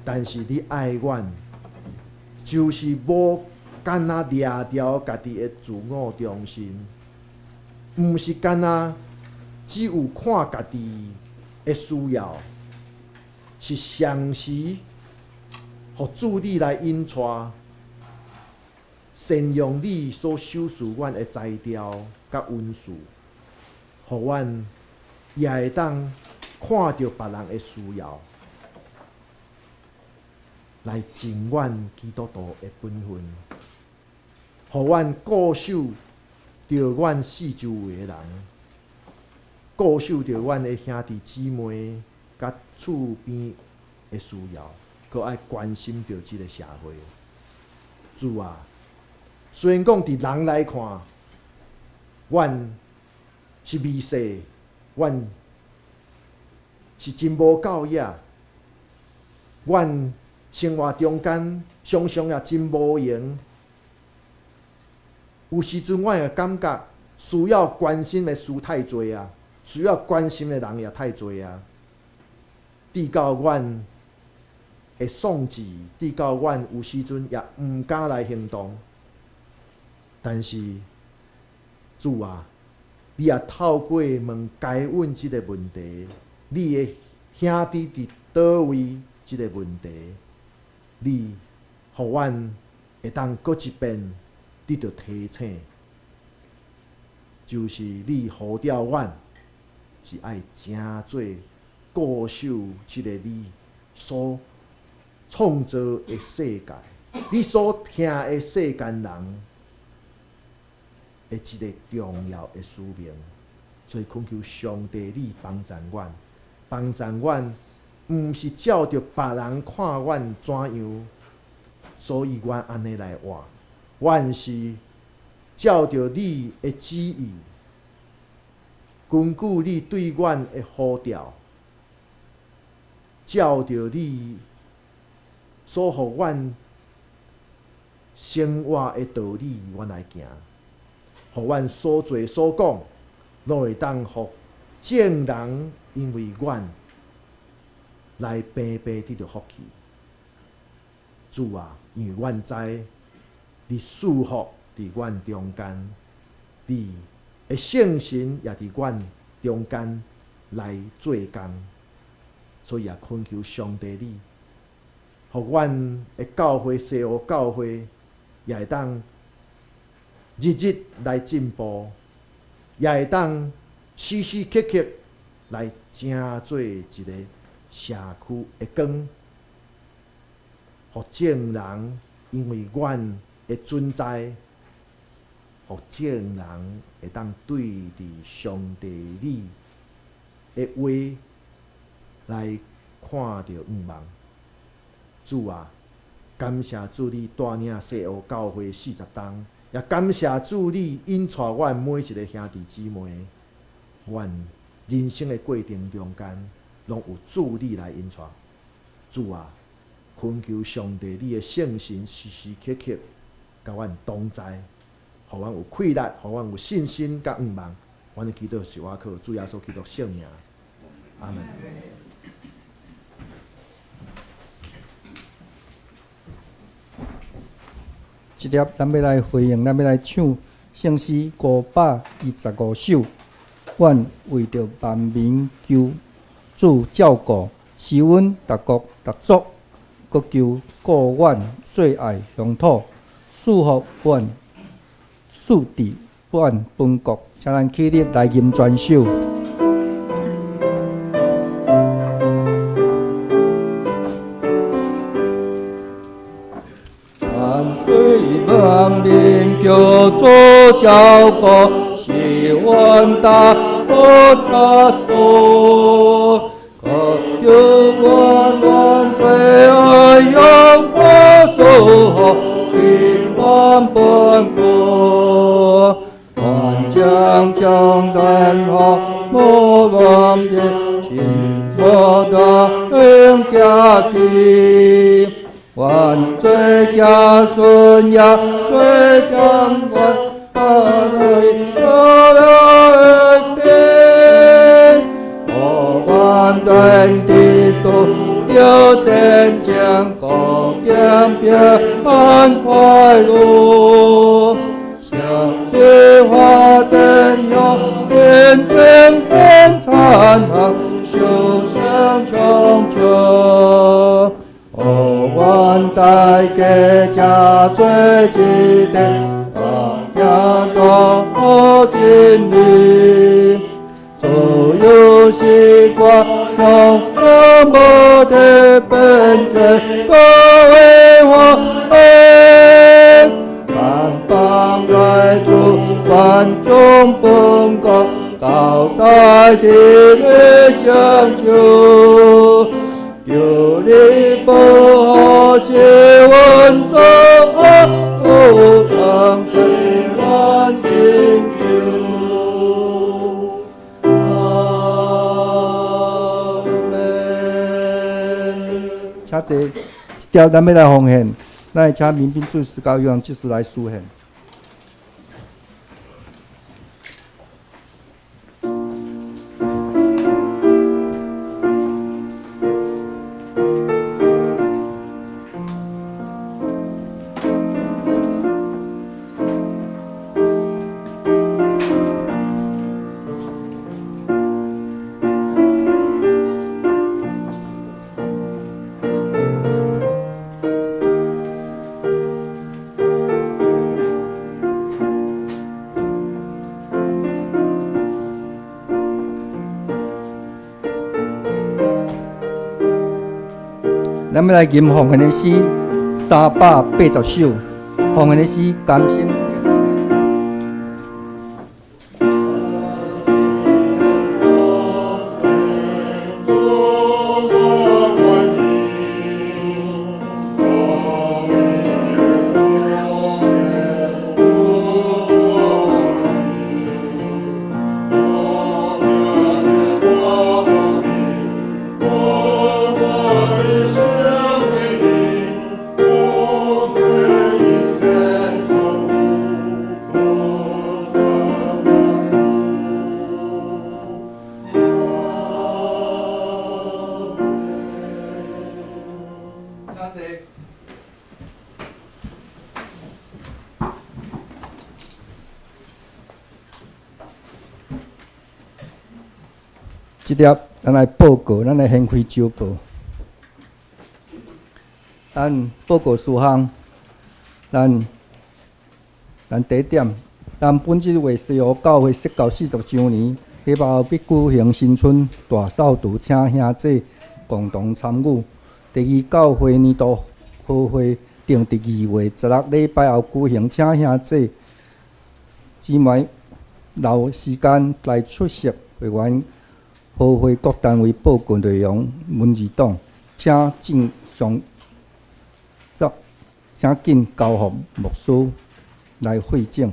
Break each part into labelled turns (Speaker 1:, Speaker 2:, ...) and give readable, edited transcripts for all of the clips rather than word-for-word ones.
Speaker 1: 但是你愛阮，就是無干焦掠牢家己的自我中心，毋是干焦只有看家己的需要，是常時予主你來引帶，善用你所賞賜阮的才調佮恩賜，予阮也會當看著別人的需要，來盡阮基督徒的本分，予阮顧守著阮四周圍的人，顧守著阮的兄弟姊妹佮厝邊的需要，閣愛關心著這个社會。主啊，雖然講佇人來看，阮是微細，阮是真無教養，阮生活中間常常也真無閒。有時陣我會感覺需要關心的事太濟啊，需要關心的人也太濟啊。直到阮會喪志，直到阮有時陣也毋敢來行動。但是主啊，你也透過問該隱這个問題，你的兄弟佇佗位這个問題，你予阮會當閣一遍得著提醒，就是你呼召阮是愛成做固守這个你所創造的世界，你所疼的世間人的一个重要的使命。所以懇求上帝，你幫助阮，幫助阮，毋是照著別人看阮怎樣，所以阮按呢來活。阮是照著你的旨意，根據你對阮的呼召，照著你所予阮生活的道理，阮來行，予阮所做所講，攏會當予眾人因為阮來平白得著福氣。主啊，因為阮知你賜福佇阮中間，你的聖神也佇阮中間來做工，所以也懇求上帝你，予阮的教會西湖教會也會當日日來進步，也會當時時刻刻來成做一个社區的光，予眾人因為阮的存在，予眾人會當對佇上帝你的話來看著向望。主啊，感謝主你帶領西湖教會40冬，也感謝主你引帶阮每一个兄弟姊妹，阮人生的過程中間，攏有主你來引帶。主啊，懇求上帝你的聖神時時刻刻佮阮同在，予阮有氣力，予阮有信心佮向望。阮的祈禱是倚靠主耶穌基督聖名，阿門。
Speaker 2: 這粒咱欲來回應，咱欲來唱聖詩525首。阮為著萬民求主照顧，使阮逐國逐族，閣求顧阮最愛鄉土，賜福阮，賜治阮本國。請咱起立來吟全首。願為萬民求主照顧，使阮逐國逐族，閣求阮阮最愛鄉土，賜福予阮本國。願將將山河無亂的情，無大恩家己。願做子孫也做甘願，把來來變，予阮願得到。著前程，国家平安快乐。上帝花灯哟，天天变灿烂，寿声长久。予阮大家吃做一块，行大真理。所有习惯用无得变迁，各位欢喜，万邦来主，万众本国，到大地的相救，求你保护是阮所渴望最愿成就。阿门。請坐，這條咱欲來奉獻，咱會請民兵執事佮約翰執事來司獻。咱欲來吟奉獻的詩380首，奉獻的詩甘心。這粒咱來報告，咱來掀開週報。咱報告事項，咱咱第一點，咱本這位西湖教會設教40週年，禮拜後欲舉行新春大掃除，請兄弟共同參與。第二，教會年度好會定佇2月16禮拜後舉行，請兄弟姊妹留時間來出席會員。好會各單位報告內容文字檔，請盡上早，請緊交予牧師來彙整。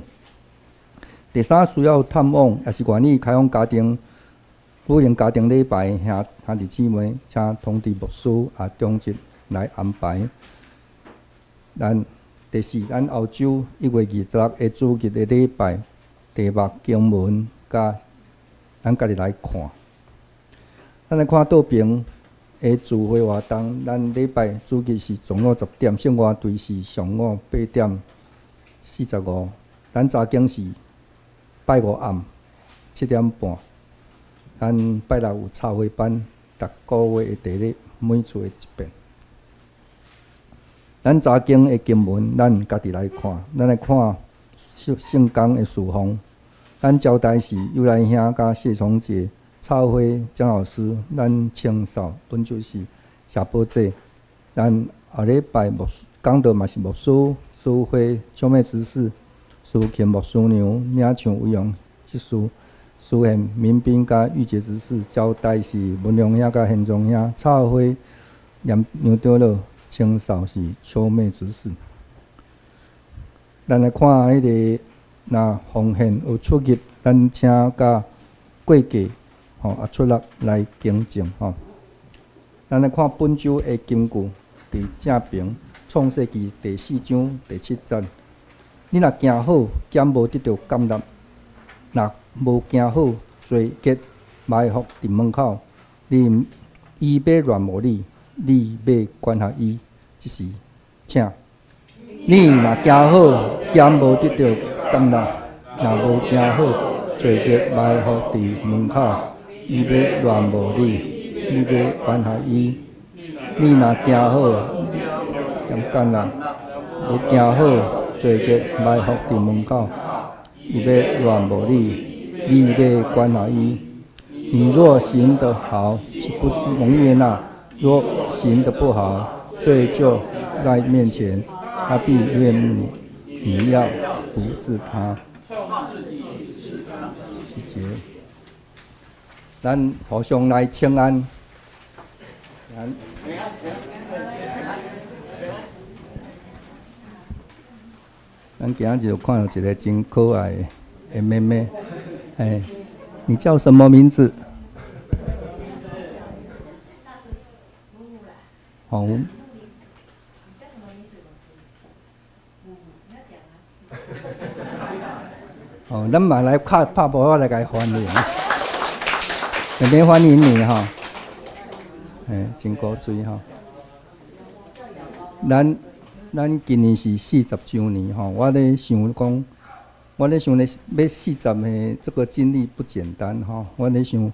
Speaker 2: 第三，需要探望，抑是願意開放家庭舉行家庭禮拜兄兄弟姊妹，請通知牧師啊，長執來安排。咱第四，咱後週1月26的主日的禮拜題目經文，佮咱家己來看。咱來看道平的聚會活動，咱禮拜主日是中午10點，聖樂隊是上午8點45。咱查經是拜五暗7點半。咱拜六有插花班，逐個月的第日每次的一遍。咱查經的經文，咱家己來看。咱來看聖聖工的事奉。咱招待是尤來兄佮謝崇杰。插花張老師，咱清掃本就是謝寶姐。咱後禮拜牧師講道嘛是牧師，司會小妹執事，司琴牧師娘，領唱委員執事，司獻民兵佮玉潔執事，招待是文良兄佮賢忠兄，插花梁梁長老，清掃是小妹執事。咱來看彼个若奉獻有出入，咱請佮過價。吼，啊出納來更正吼。咱來看本週的金句，佇正平創世記第四章第七節。你若行好，減無得著感納；若無行好，罪孽埋伏佇門口，你伊欲戀慕你，你欲管轄伊。這是請。你若行好，敢無得著感納；若無行好，罪孽埋伏佇門口，伊欲戀慕你，你欲管轄伊。你若行好，敢感納；無行好，罪孽埋伏佇門口，伊欲戀慕你，你欲管轄伊。你若行得好，豈不蒙悅納？若行得不好，罪就在面前，他必戀慕你，你要扶治他。謝謝。咱互相來請安。安。咱今仔日就看著一个真可愛的妹妹，哎，你叫什麼名字？好。哦，咱嘛來拍拍波來共伊歡迎，妹妹歡迎你哈，哎，真古錐吼。咱今年是40週年吼，我咧想講，我咧想咧欲40歲這個經歷不簡單吼，我咧想，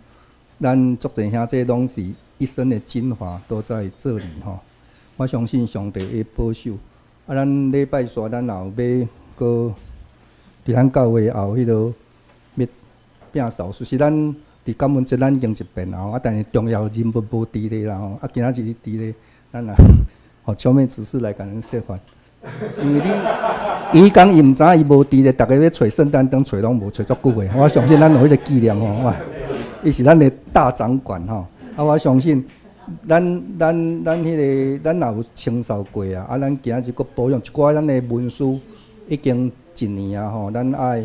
Speaker 2: 咱足濟兄弟攏是一生的精華都在這裡吼。我相信上帝會保守。啊，咱禮拜四咱也有欲閣佇咱教會也有彼落欲摒掃，其實咱佇感恩節咱已經一遍啊，啊，但是重要人物無佇咧啦吼，啊，今仔日佇咧，咱也。予小妹執事來共咱說法，因為你伊講伊毋知影伊無佇咧，逐家欲揣聖誕燈揣攏無揣足久的。我相信咱有彼個紀念吼，哇！伊是咱的大長管吼，啊，我相信咱彼个咱也有清掃過啊，啊，咱今仔日閣保養一寡咱的文書已經一年啊吼，咱愛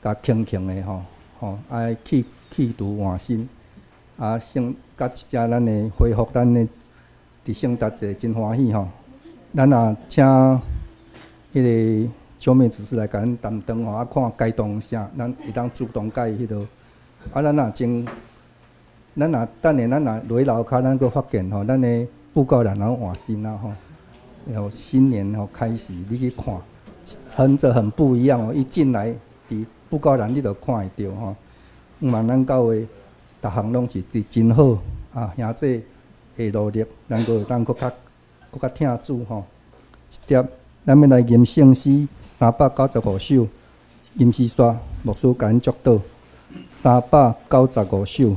Speaker 2: 共清清的吼，吼愛去除換新，啊，聖佮一隻咱的恢復咱的。佇聖誕節真歡喜吼，咱也請彼个小妹執事來共咱擔當吼，啊，看該當啥，咱會當主動共伊彼落。啊，咱若真，咱若等下咱若落去樓跤，咱閣發現吼，咱的布告欄攏換新啊吼。然後新年吼開始，你去看，橫著很不一樣哦。一進來佇布告欄你就看會著吼。毋嘛，咱教會逐項攏是佇真好啊，兄弟的努力，咱閣會當閣較疼主吼。一碟，咱欲來吟聖詩395首，吟詩煞牧師共咱祝禱。395首，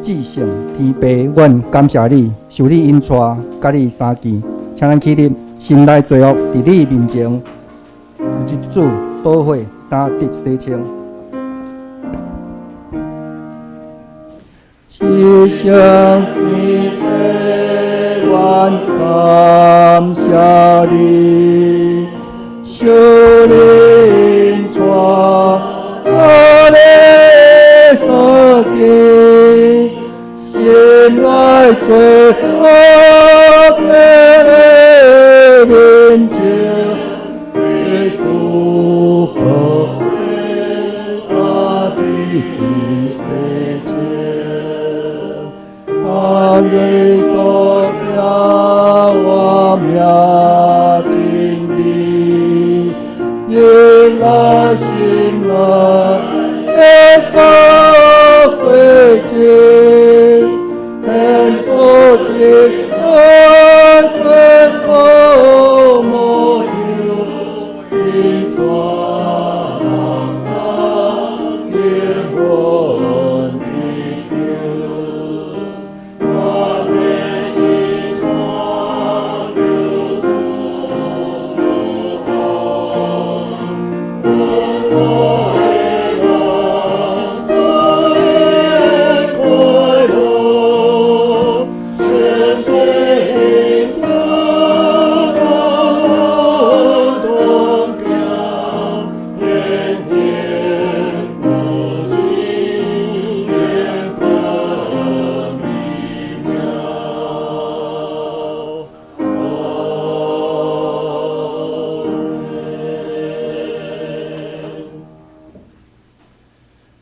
Speaker 2: 至聖天父，阮感謝你，受你引帶，佮你相見，請咱起立，心內罪惡佇你面前，主寶血擔得洗清。至聖天父，阮感謝你，受你引帶，佮你相見，心內罪惡的面前，主寶血擔得洗清。但耶穌聽我名真理，入來心內的寶貴情，現如今愛全部模樣，引帶人靈魂得救。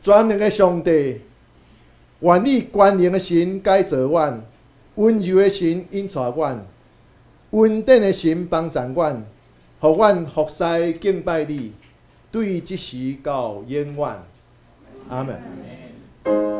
Speaker 1: 全能的上帝，願你權能的神改造阮，溫柔的神引帶阮，恩典的神幫助阮，予阮服侍敬拜你，對這時到永遠。阿門。